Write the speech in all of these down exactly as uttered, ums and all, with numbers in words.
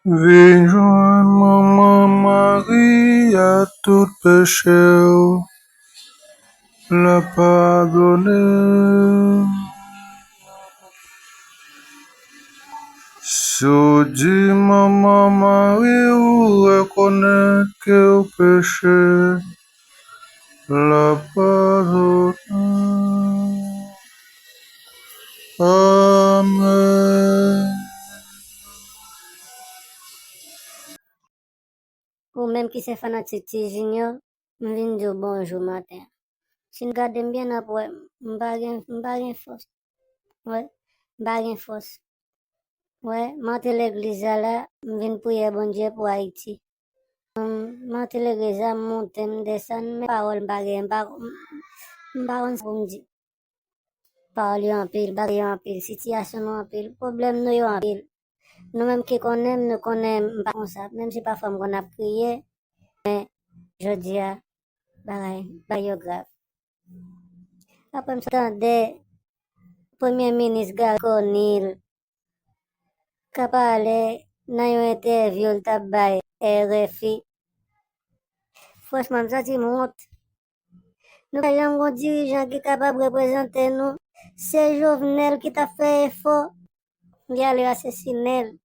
Vin jwenn Manman Mari a tout peche w, l ap padone. Si w di Manman Mari ou rekonèt ke w peche, l ap padone. Amèn. Ou menm ki se fanatik Ti Junior, m vin di w bonjou maten an. Si n gade m byen, n ap wè m pa gen, m pa gen fòs. Wè, m pa gen fòs. Wè, m antre legliz la la, m vin priye Bondye pou Ayiti. M antre legliz la, m monte, m desann, men pawòl m pa gen, m pa, m pa konn sa pou m di. Pawòl yo anpil, bagay yo anpil, sitiyasyon nou anpil, pwoblèm nou yo anpil. Nou menm ki konnen m, nou konnen m pa konsa. Menm si pafwa m konn ap kriye, men jodi a, bagay, bagay yo grav. Apre m sot tande Premye Minis Garry Conille k ap pale nan yon entèvyou l t ap bay R F I. Franchman, m santi m wont. Nou pa janm gon dirijan ki kapab reprezante nou. Se Jovenel ki t ap fè efò. Li ale asesinen l.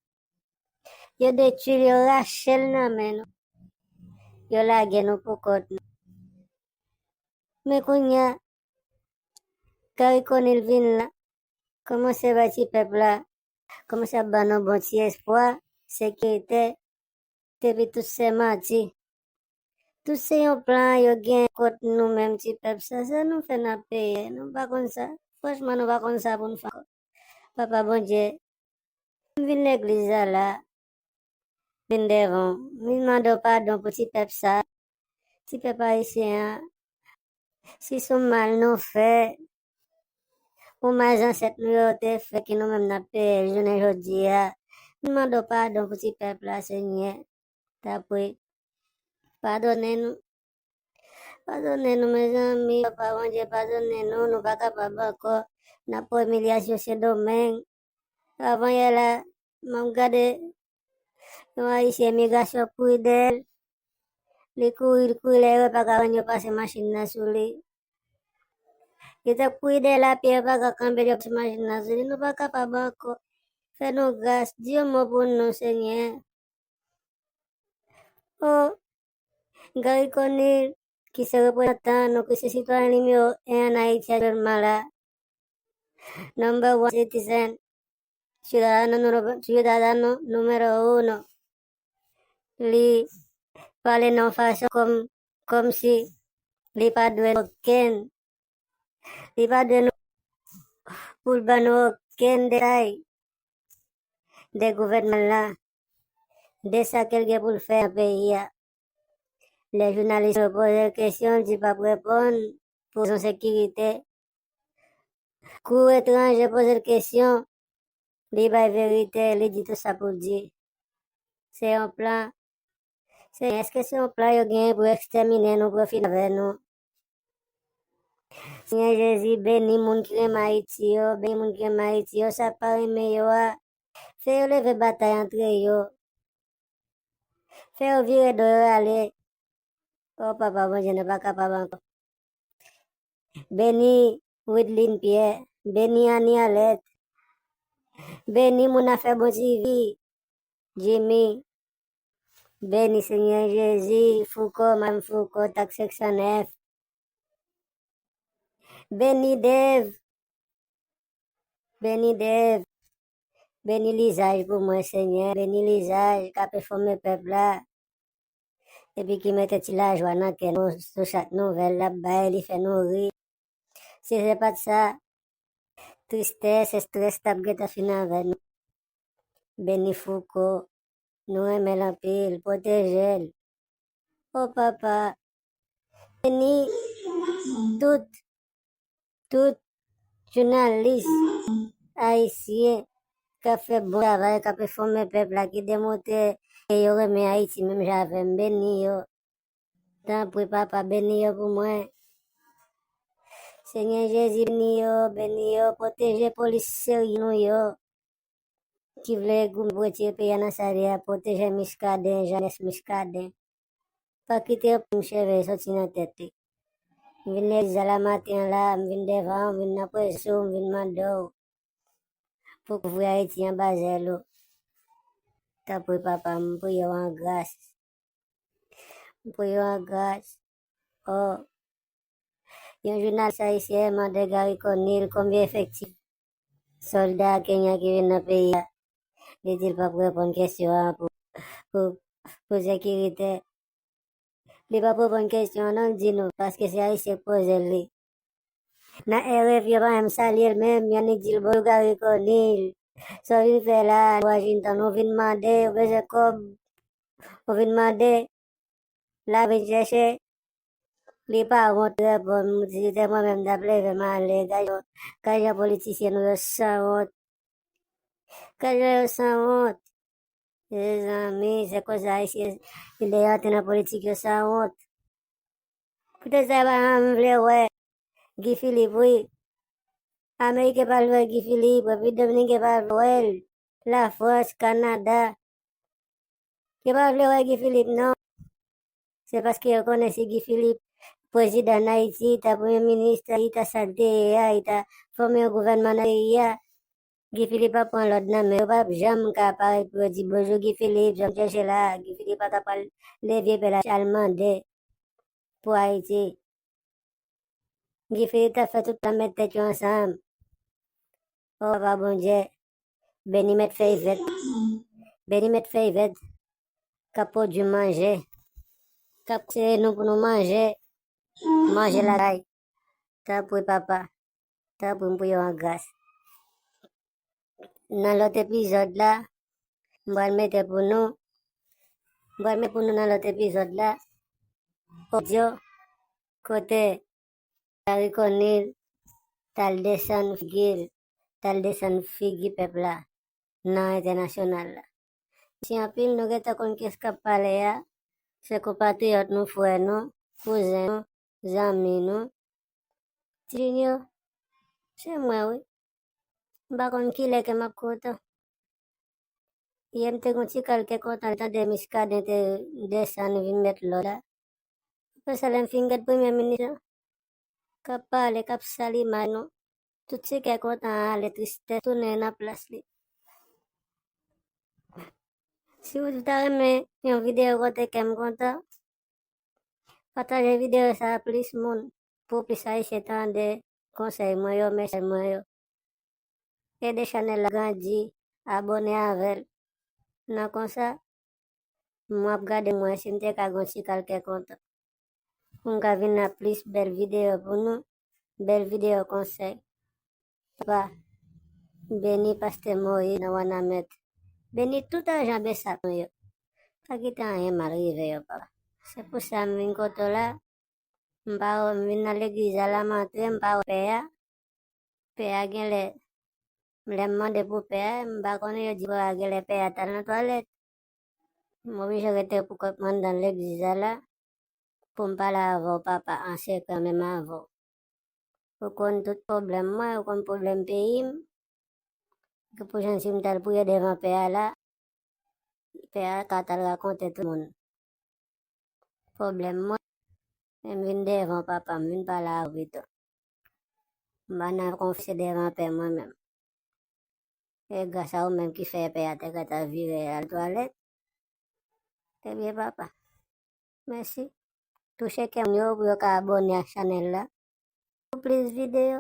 Yo detwi l, yo rache l nan men nou. Yo lage nou pou kont nou. Men kounye a, Garry Conille vin la, kòmanse bay ti pèp la, kòmanse ap ban nou bon ti espwa, sekirite, epi tout se manti. Tout se yon plan yo gen kont nou menm ti pèp sa. Sa nou fè n ap peye. Nou pa konn sa. Franchman, nou pa konn sa pou n fè ankò. Papa Bondye, m vin legliz la la. Vin devan w. M vin mande w padon pou ti pèp sa. Ti pèp ayisyen an. Si se yon mal nou fè, yon mal zansèt nou yo te fè ki nou menm n ap peye l jounen jodi a, m mande w padon pou ti pèp la, Senyè. Tanpri, padone nou. Padone nou, mezanmi. Papa Bondye, padone nou. Nou pa kapab ankò. N ap pran imilyasyon Sendomeng. Avanyè la, m ap gade yon Ayisyen imigrasyon kouri dèyè l. Li kouri, li kouri, lè yo pa ka rann yo pase machin nan sou li. Yo t ap kouri dèyè l apye, yo pa ka kanpe l, yo pase machin nan sou li. Nou pa kapab ankò. Fè nou gras, di yon mo pou nou, Senyè. O, Garry Conille, ki se reprezantan nou, ki se sitwayen nimewo en ann Ayiti aktyèlman la. Number one citizen, ciudadano, nu- ciudadano número uno. Li pale nan yon fason kòm, kòmsi li pa dwe okenn, li pa dwe nou, pou l ban nou okenn detay de gouvènman la, de sa ke l gen pou l fè nan peyi a. Lè jounalis yo poze l kesyon, l di l p ap reponn pou rezon sekirite. Kou etranje poze l kesyon, li bay verite, li di tout sa pou l di. Se yon plan. Senyè, èske se yon plan yo genyen pou ekstèmine nou, pou yo fini avè nou? Senyè Jezi, beni moun ki renmen Ayiti yo, beni moun ki renmen Ayiti yo, sa k pa renmen yo a, fè yo leve batay antre yo. Fè yo vire do yo ale. O Papa Bondye, nou pa kapab ankò. Beni Widlin Pierre, beni Annie Alette, beni moun afè Bon T V, Jimmy, beni Senyè Jezi, Fouco, Madanm Fouco, tak senk san nèf. Beni Dave, beni Dave, beni Lizaj pou mwen, Senyè, beni Lizaj k ap enfòme pèp la, epi ki mete ti lajwa nan kè nou sou chak nouvèl l ap bay, li fè nou ri. Si se pa t sa, tristès, estrès t ap gentan fin avè nou. Beni Fouco, nou renmen l anpil, pwoteje l. O Papa, beni tout, tout jounalis ayisyen k ap fè bon travay, k ap enfòme pèp la, ki demontre ke yo renmen Ayiti menm jan avè m. Beni yo. Tanpri, Papa, beni yo pou mwen. Senyè Jezi, beni yo, beni yo, pwoteje polis serye nou yo. ki vle goumen pou retire peyi a nan sa li ye a, pwoteje Muscadin, Janès Muscadin. Pa kite yon plim cheve soti nan tèt li. M vin legliz a la maten an la, m vin devan w, m vin nan prezans ou, m vin mande w pou kouvri Ayiti anba zèl ou. Tanpri, papa, m priye w an gras. M priye w an gras. Oh. Yon jounalis ayisyen mande Garry Conille konbyen efektif sòlda kenyan ki vin nan peyi a. Li di l p ap reponn kesyon an pou, pou, pou sekirite. Li p ap reponn kesyon an non, l di nou, paske se ayisyen k poze l li. Nan R F I, yo pa menm salye l menm, y annik di l bonjou Garry Conille. Sa w vin fè la a Washington? Ou vin mande, ou bezwen kòb, ou vin mande, l ap vin chèche. Li pa wont reponn, m di, se mwen menm t ap leve m ale. Gad jan, gad jan politisyen nou yo sanwont. Gad jan yo sanwont. Mezanmi, se konsa ayisyen ki lè yo antre nan politik yo sanwont. Poutèt sa yo pa janm vle wè Guy Philippe, wi. Ameriken pa vle wè Guy Philippe, Repiblik Dominiken pa vle wè l. Lafrans, Kanada. Yo pa vle wè Guy Philippe non. Se paske yo konnen si Guy Philippe prezidan an Ayiti, li ta premye minis, li ta sa l te ye a, li ta fòme yon gouvènman nan peyi a, Guy Philippe ap pran lòd nan men yo, yo p ap janm ka parèt pou yo di bonjou Guy Philippe, jan m chèche la, Guy Philippe pa ta pral leve pye l al mande pou Ayiti. Guy Philippe t ap fè tout tan met tèt yo ansanm. O papa Bondye, beni mèt fèy vèt, beni mèt fèy vèt k ap pwodui manje, k ap konseye nou pou nou manje, manje lakay. Tanpri papa, tanpri, m priye w an gras. Nan lòt epizòd la, m pral mete pou nou, m pral mete pou nou nan lòt epizòd la, odyo kote Garry Conille t al desann figi l, t al desann figi pèp la nan entènasyonal la. Mèsi anpil, nou gentan konn kiyès k ap pale a, se konpatriyòt nou, frè nou, kouzen nou, zanmi nou, Ti Junior, se mwen wi. M pa konn kilè ke m ap kontan. Yè m te gon ti kal kè kontan lè tande Muscadin te desann vin mèt lòd la. Apre sa, lè m fin gad premye minis lan k ap pale, k ap sal imaj nou, tout ti kè kontan an ale, tristès tounen nan plas li. Si w ta renmen yon videyo kote kè m kontan, pataje videyo sa a plis moun, pou plis ayisyen tande konsèy mwen yo, mesaj mwen yo. Ede chanèl la grandi, abòne avè l. Nan konsa, m ap gade m wè si m te ka gon ti kal kè kontan. Pou m ka vin ak plis bèl videyo pou nou, bèl videyo konsèy. Papa, beni pastè Moyiz nan Wanament. Beni tout ajan Bsap nou yo. Pa kite anyen mal rive yo, papa. Se pou sa m vin kote w la. M pa wè, m vin nan legliz la, m antre, m pa wè pè a. Pè a genlè, lè m mande pou pè a, m pa konnen, yo di pè a genlè pè a t al nan twalèt. M oblije rete pou kont mwen anndan legliz la, pou m pale avè w, papa, an sekrè menm avè w. Ou konn tout pwoblèm mwen, ou konn pwoblèm peyi m. Ke pou jan si m t al priye devan pè a la, pè a ka t al rakonte tout moun pwoblèm mwen. Men m vin devan w, papa, m vin pale avè w pito. M pa nan konfese devan pè mwen menm. E gras a ou menm ki fè pè a te gentan vire al twalèt. Ebyen, papa, mèsi. Touche kè moun yo pou yo ka abòne ak chanèl la. Pou plis videyo,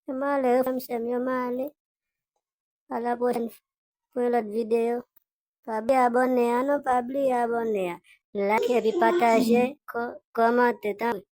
yo m ale, wi, frè m, sè m, yo m ale. A la pwochèn pou yon lòt videyo. Pa bliye abòne a non, pa bliye abòne a. Like epi pataje, kò-, kòmante, tanpri.